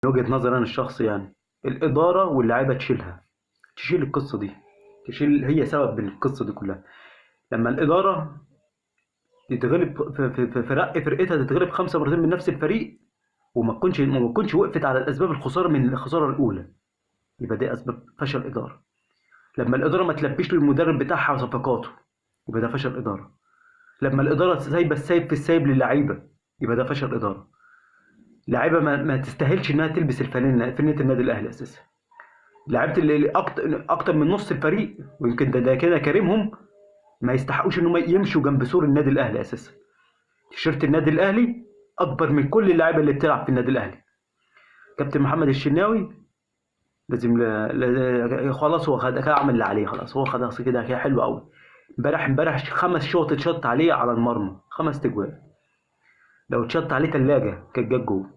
وجهة نظري انا الشخصي يعني، الادارة واللعيبة تشيلها، تشيل القصة دي، تشيل هي سبب القصة دي كلها. لما الادارة تتغلب في فرقتها تتغلب 5 مرتين من نفس الفريق، وما تكونش وقفت على الاسباب الخسارة من الخسارة الاولى، يبقى دي اسباب فشل ادارة. لما الادارة ما تلبيش للمدرب بتاعها وصفقاته، يبقى ده فشل ادارة. لما الادارة سايبه السايب في السايب للعيبة، يبقى ده فشل ادارة. لعيبة ما تستاهلش انها تلبس الفانلة، فانلة النادي الاهلي اساسا. لعيبة اللي اكتر من نص الفريق، ويمكن ده كده كريمهم، ما يستحقوش ان هم يمشوا جنب سور النادي الاهلي اساسا. تيشيرت النادي الاهلي اكبر من كل اللعيبة اللي بتلعب في النادي الاهلي. كابتن محمد الشناوي لازم خلاص هو خد عمل اللي عليه، خلاص هو خلاص كده كده حلو قوي. امبارح 5 شوط اتشط عليه على المرمى، 5 تجوال. لو اتشط عليه ثلاجه كانت جت جول.